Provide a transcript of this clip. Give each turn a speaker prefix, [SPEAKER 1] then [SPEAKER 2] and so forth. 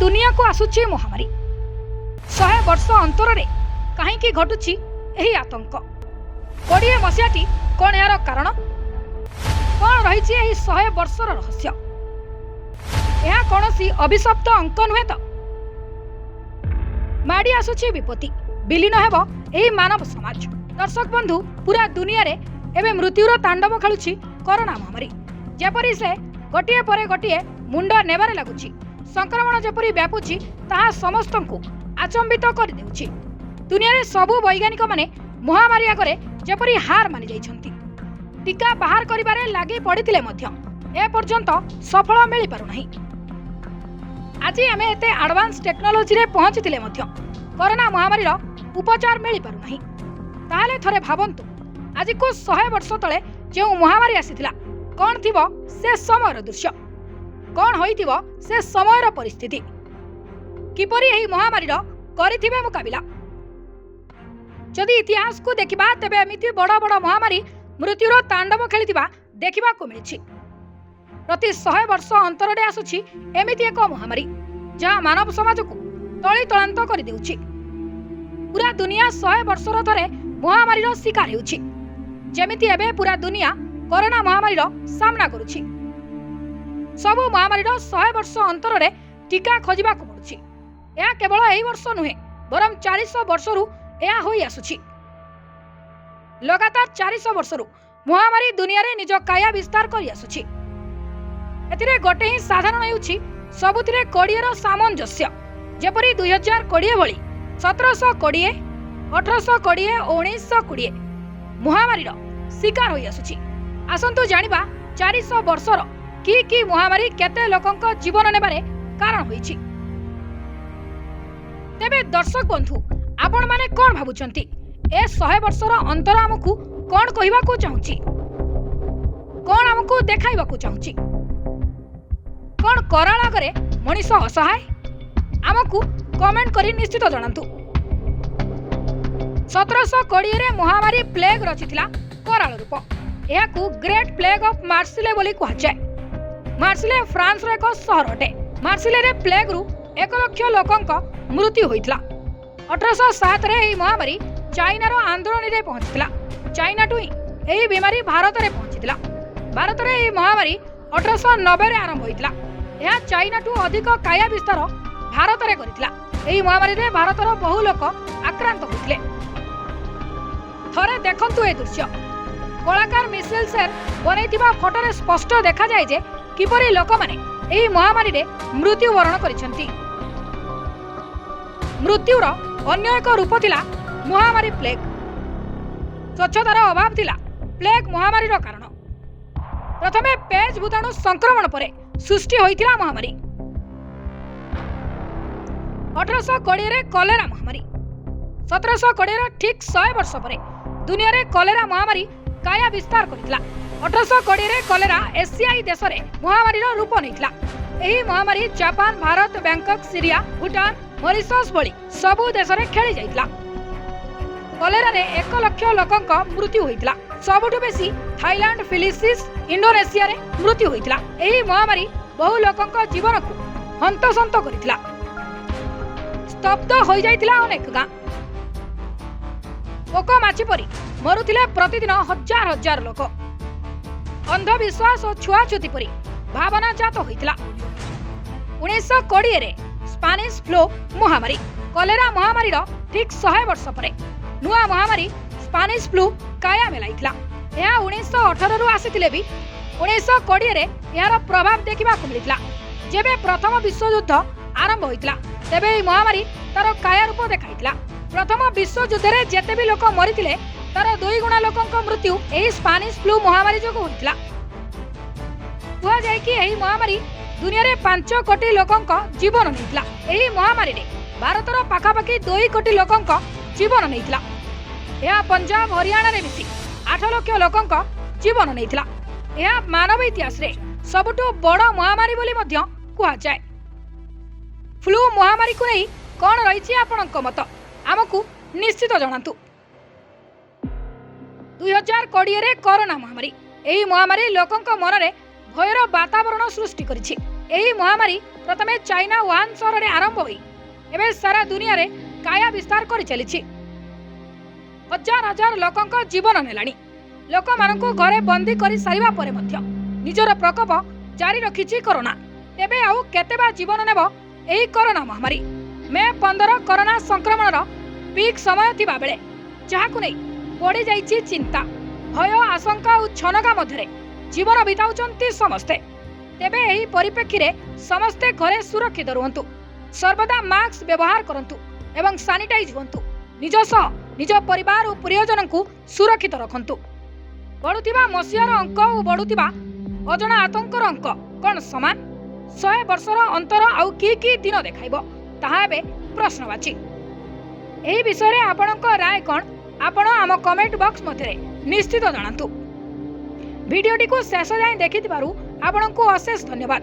[SPEAKER 1] ଦୁନିଆକୁ ଆସୁଛି ମହାମାରୀ? 100 ବର୍ଷ ଅନ୍ତରରେ କାହିଁକି ଘଟୁଛି ଏହି ଆତଙ୍କ? 20 ମସିହାଟି କ'ଣ ଏହାର କାରଣ? କ'ଣ ରହିଛି ଏହି 100 ବର୍ଷର ରହସ୍ୟ? ଏହା କୌଣସି ଅଭିଶପ୍ତ ଅଙ୍କ ନୁହେଁ ତ? ମାଡ଼ି ଆସୁଛି ବିପତ୍ତି, ବିଲୀନ ହେବ ଏହି ମାନବ ସମାଜ। ଦର୍ଶକ ବନ୍ଧୁ, ପୁରା ଦୁନିଆରେ ଏବେ ମୃତ୍ୟୁର ତାଣ୍ଡବ ଖେଳୁଛି କରୋନା ମହାମାରୀ। ଯେପରି ସେ ଗୋଟିଏ ପରେ ଗୋଟିଏ ମୁଣ୍ଡ ନେବାରେ ଲାଗୁଛି, ସଂକ୍ରମଣ ଯେପରି ବ୍ୟାପୁଛି, ତାହା ସମସ୍ତଙ୍କୁ ଆଚମ୍ବିତ କରିଦେଉଛି। ଦୁନିଆରେ ସବୁ ବୈଜ୍ଞାନିକମାନେ ମହାମାରୀ ଆଗରେ ଯେପରି ହାର ମାନି ଯାଇଛନ୍ତି। ଟୀକା ବାହାର କରିବାରେ ଲାଗି ପଡ଼ିଥିଲେ ମଧ୍ୟ ଏପର୍ଯ୍ୟନ୍ତ ସଫଳ ମିଳିପାରୁନାହିଁ। ଆଜି ଆମେ ଏତେ ଆଡଭାନ୍ସ ଟେକ୍ନୋଲୋଜିରେ ପହଞ୍ଚିଥିଲେ ମଧ୍ୟ କରୋନା ମହାମାରୀର ଉପଚାର ମିଳିପାରୁନାହିଁ। ତାହେଲେ ଥରେ ଭାବନ୍ତୁ, ଆଜିକୁ 100 ବର୍ଷ ତଳେ ଯେଉଁ ମହାମାରୀ ଆସିଥିଲା, କ'ଣ ଥିବ ସେ ସମୟର ଦୃଶ୍ୟ? କ'ଣ ହୋଇଥିବ ସେ ସମୟର ପରିସ୍ଥିତି? କିପରି ଏହି ମହାମାରୀର କରିଥିବେ ମୁକାବିଲା? ଯଦି ଇତିହାସକୁ ଦେଖିବା, ତେବେ ଏମିତି ବଡ଼ ବଡ଼ ମହାମାରୀ ମୃତ୍ୟୁର ତାଣ୍ଡବ ଖେଳିଥିବା ଦେଖିବାକୁ ମିଳିଛି। ପ୍ରତି 100 ବର୍ଷ ଅନ୍ତରରେ ଆସୁଛି ଏମିତି ଏକ ମହାମାରୀ, ଯାହା ମାନବ ସମାଜକୁ ତଳିତଳାନ୍ତ କରିଦେଉଛି। ପୁରା ଦୁନିଆ 100 ବର୍ଷର ଥରେ ମହାମାରୀର ଶିକାର ହେଉଛି। ଯେମିତି ଏବେ ପୁରା ଦୁନିଆ କରୋନା ମହାମାରୀର ସାମ୍ନା କରୁଛି। ସବୁ ମହାମାରୀର 100 ବର୍ଷ ଅନ୍ତରରେ ଟୀକା ଖୋଜିବାକୁ ପଡୁଛି। ଏହା କେବଳ ଏହି ବର୍ଷ ନୁହେଁ, ବରଂ 400 ବର୍ଷରୁ ଏହା ହୋଇ ଆସୁଛି। ଲଗାତାର 400 ବର୍ଷରୁ ମହାମାରୀ ଦୁନିଆରେ ନିଜ କାୟା ବିସ୍ତାର କରି ଆସୁଛି। ଏଥିରେ ଗୋଟେ ହିଁ ସାଧାରଣ ହେଉଛି, ସବୁଥିରେ 20ର ସାମଞ୍ଜସ୍ୟ। ଯେପରି 2020 ଭଳି 1720, 1820 ଓ 1920 ମହାମାରୀର ଶିକାର ହୋଇ ଆସୁଛି। ଆସନ୍ତୁ ଜାଣିବା, 400 ବର୍ଷର କି କି ମହାମାରୀ କେତେ ଲୋକଙ୍କ ଜୀବନ ନେବାରେ କାରଣ ହୋଇଛି। ତେବେ ଦର୍ଶକ ବନ୍ଧୁ, ଆପଣମାନେ କ'ଣ ଭାବୁଛନ୍ତି? ଏ 100 ବର୍ଷର ଅନ୍ତର ଆମକୁ କ'ଣ କହିବାକୁ ଚାହୁଁଛି? କ'ଣ ଆମକୁ ଦେଖାଇବାକୁ ଚାହୁଁଛି? କ'ଣ କରାଳ ଆଗରେ ମଣିଷ ଅସହାୟ? ଆମକୁ କମେଣ୍ଟ କରି ନିଶ୍ଚିତ ଜଣାନ୍ତୁ। 1720ରେ ମହାମାରୀ ପ୍ଲେଗ ରଚିଥିଲା କରାଳ ରୂପ। ଏହାକୁ ଗ୍ରେଟ୍ ପ୍ଲେଗ ଅଫ୍ ମାର୍ସିଲେ ବୋଲି କୁହାଯାଏ। ମାର୍ସିଲେ ଫ୍ରାନ୍ସର ଏକ ସହର ଅଟେ। ମାର୍ସିଲେରେ ପ୍ଲେଗରୁ 1 ଲକ୍ଷ ଲୋକଙ୍କ ମୃତ୍ୟୁ ହୋଇଥିଲା। 1807ରେ ଏହି ମହାମାରୀ ଚାଇନାର ଆନ୍ଦୋଳନରେ ପହଞ୍ଚିଥିଲା। ଚାଇନାଠୁ ହିଁ ଏହି ବିମାରୀ ଭାରତରେ ପହଞ୍ଚିଥିଲା। ଭାରତରେ ଏହି ମହାମାରୀ 1890ରେ ଆରମ୍ଭ ହୋଇଥିଲା। ଏହା ଚାଇନାଠୁ ଅଧିକ କାୟା ବିସ୍ତାର ଭାରତରେ କରିଥିଲା। ଏହି ମହାମାରୀରେ ଭାରତର ବହୁ ଲୋକ ଆକ୍ରାନ୍ତ ହୋଇଥିଲେ। ଥରେ ଦେଖନ୍ତୁ ଏ ଦୃଶ୍ୟ। କଳାକାର ମିସେଲ ସେର ବନେଇଥିବା ଫଟୋରେ ସ୍ପଷ୍ଟ ଦେଖାଯାଏ ଯେ କିପରି ଲୋକମାନେ ଏହି ମହାମାରୀରେ ମୃତ୍ୟୁବରଣ କରିଛନ୍ତି। ମୃତ୍ୟୁର ଅନ୍ୟ ଏକ ରୂପ ଥିଲା ମହାମାରୀ ପ୍ଲେଗ। ସ୍ୱଚ୍ଛତାର ଅଭାବ ଥିଲା ପ୍ଲେଗ ମହାମାରୀର କାରଣ। ପ୍ରଥମେ ପେଜ ଭୂତାଣୁ ସଂକ୍ରମଣ ପରେ ସୃଷ୍ଟି ହୋଇଥିଲା ମହାମାରୀ। 1820ରେ କଲେରା ମହାମାରୀ। 1720ର ଠିକ୍ 100 ବର୍ଷ ପରେ ଦୁନିଆରେ କଲେରା ମହାମାରୀ କାୟା ବିସ୍ତାର କରିଥିଲା। 1820ରେ କଲେରା ଏସିଆଇ ଦେଶରେ ମହାମାରୀର ରୂପ ନେଇଥିଲା। ଏହି ମହାମାରୀ Japan, Bharat, Bangkok, Syria, Bhutan, Mauritius ଭଳି ସବୁ ଦେଶରେ ଖେଳି ଯାଇଥିଲା। କଲେରାରେ 1 ଲକ୍ଷ ଲୋକଙ୍କ ମୃତ୍ୟୁ ହୋଇଥିଲା। ସବୁଠୁ ବେଶୀ ଥାଇଲାଣ୍ଡ, ଫିଲିପିନ୍ସ, ଇଣ୍ଡୋନେସିଆରେ ମୃତ୍ୟୁ ହୋଇଥିଲା। ଏହି ମହାମାରୀ ବହୁ ଲୋକଙ୍କ ଜୀବନକୁ ହନ୍ତସନ୍ତ କରିଥିଲା। ସ୍ତବ୍ଧ ହୋଇଯାଇଥିଲା ଅନେକ ଗାଁ। ପୋକ ମାଛି ପରି ମରୁଥିଲେ ପ୍ରତିଦିନ ହଜାର ହଜାର ଲୋକ। ଅନ୍ଧବିଶ୍ୱାସ ଓ ଛୁଆଛୁତି ପରି ଭାବନା ଜାତ ହୋଇଥିଲା। 1920ରେ ସ୍ପାନିଶ ଫ୍ଲୁ ମହାମାରୀ। କଲେରା ମହାମାରୀର ଠିକ୍ 100 ବର୍ଷ ପରେ ନୂଆ ମହାମାରୀ ସ୍ପାନିଶ ଫ୍ଲୁ କାୟା ମେଲାଇଥିଲା। ଏହା 1918ରୁ ଆସିଥିଲେ ବି 1920ରେ ଏହାର ପ୍ରଭାବ ଦେଖିବାକୁ ମିଳିଥିଲା। ଯେବେ ପ୍ରଥମ ବିଶ୍ୱଯୁଦ୍ଧ ଆରମ୍ଭ ହୋଇଥିଲା, ତେବେ ଏହି ମହାମାରୀ ତାର କାୟା ରୂପ ଦେଖାଇଥିଲା। ପ୍ରଥମ ବିଶ୍ୱଯୁଦ୍ଧରେ ଯେତେ ବି ଲୋକ ମରିଥିଲେ, ତାର ଦୁଇଗୁଣା ଲୋକଙ୍କ ମୃତ୍ୟୁ ଏହି ସ୍ପାନିଶ ଫ୍ଲୁ ମହାମାରୀ ଯୋଗୁଁ ହୋଇଥିଲା। କୁହାଯାଏ କି ଏହି ମହାମାରୀ ଦୁନିଆରେ 5 କୋଟି ଲୋକଙ୍କ ଜୀବନ ନେଇଥିଲା। ଏହି ମହାମାରୀରେ ଭାରତର ପାଖାପାଖି 2 କୋଟି ଲୋକଙ୍କ ଜୀବନ ନେଇଥିଲା। ଏହା ପଞ୍ଜାବ, ହରିୟାଣାରେ ମିଶି 8 ଲକ୍ଷ ଲୋକଙ୍କ ଜୀବନ ନେଇଥିଲା। ଏହା ମାନବ ଇତିହାସରେ ସବୁଠୁ ବଡ଼ ମହାମାରୀ ବୋଲି ମଧ୍ୟ କୁହାଯାଏ। ଫ୍ଲୁ ମହାମାରୀକୁ ନେଇ କ'ଣ ରହିଛି ଆପଣଙ୍କ ମତ? ଆମକୁ ନିଶ୍ଚିତ ଜଣାନ୍ତୁ। 2020ରେ କରୋନା ମହାମାରୀ। ଏହି ମହାମାରୀ ଲୋକଙ୍କ ମନରେ ଭୟର ବାତାବରଣ ସୃଷ୍ଟି କରିଛି। ଏହି ମହାମାରୀ ପ୍ରଥମେ ଚାଇନା ୱୁହାନ ସହରରେ ଆରମ୍ଭ ହୋଇ ଏବେ ସାରା ଦୁନିଆରେ କାୟା ବିସ୍ତାର କରିଚାଲିଛି। ହଜାର ହଜାର ଲୋକଙ୍କ ଜୀବନ ନେଲାଣି। ଲୋକମାନଙ୍କୁ ଘରେ ବନ୍ଦୀ କରି ସାରିବା ପରେ ମଧ୍ୟ ନିଜର ପ୍ରକୋପ ଜାରି ରଖିଛି କରୋନା। ତେବେ ଆଉ କେତେ ବା ଜୀବନ ନେବ ଏହି କରୋନା ମହାମାରୀ? ମେ 15 କରୋନା ସଂକ୍ରମଣର ପିକ୍ ସମୟ ଥିବା ବେଳେ ଯାହାକୁ ନେଇ ବଢ଼ିଯାଇଛି ଚିନ୍ତା, ଭୟ, ଆଶଙ୍କା ଓ ଛନକା ମଧ୍ୟରେ ଜୀବନ ବିତାଉଛନ୍ତି ସମସ୍ତେ। ତେବେ ଏହି ପରିପ୍ରେକ୍ଷୀରେ ସମସ୍ତେ ଘରେ ସୁରକ୍ଷିତ ରୁହନ୍ତୁ, ସର୍ବଦା ମାସ୍କ ବ୍ୟବହାର କରନ୍ତୁ ଏବଂ ସାନିଟାଇଜ ହୁଅନ୍ତୁ। ନିଜ ସହ ନିଜ ପରିବାର ଓ ପ୍ରିୟଜନଙ୍କୁ ସୁରକ୍ଷିତ ରଖନ୍ତୁ। ବଢୁଥିବା ମସିହାର ଅଙ୍କ ଓ ବଢୁଥିବା ଅଜଣା ଆତଙ୍କର ଅଙ୍କ କ'ଣ ସମାନ? 100 ବର୍ଷର ଅନ୍ତର ଆଉ କି କି ଦିନ ଦେଖାଇବ, ତାହା ଏବେ ପ୍ରଶ୍ନବାଚୀ। ଏହି ବିଷୟରେ ଆପଣଙ୍କ ରାୟ କ'ଣ, ଆପଣ ଆମ କମେଣ୍ଟ ବକ୍ସ ମଧ୍ୟରେ ନିଶ୍ଚିତ ଜଣାନ୍ତୁ। ଭିଡ଼ିଓଟିକୁ ଶେଷ ଯାଏଁ ଦେଖିଥିବାରୁ ଆପଣଙ୍କୁ ଅଶେଷ ଧନ୍ୟବାଦ।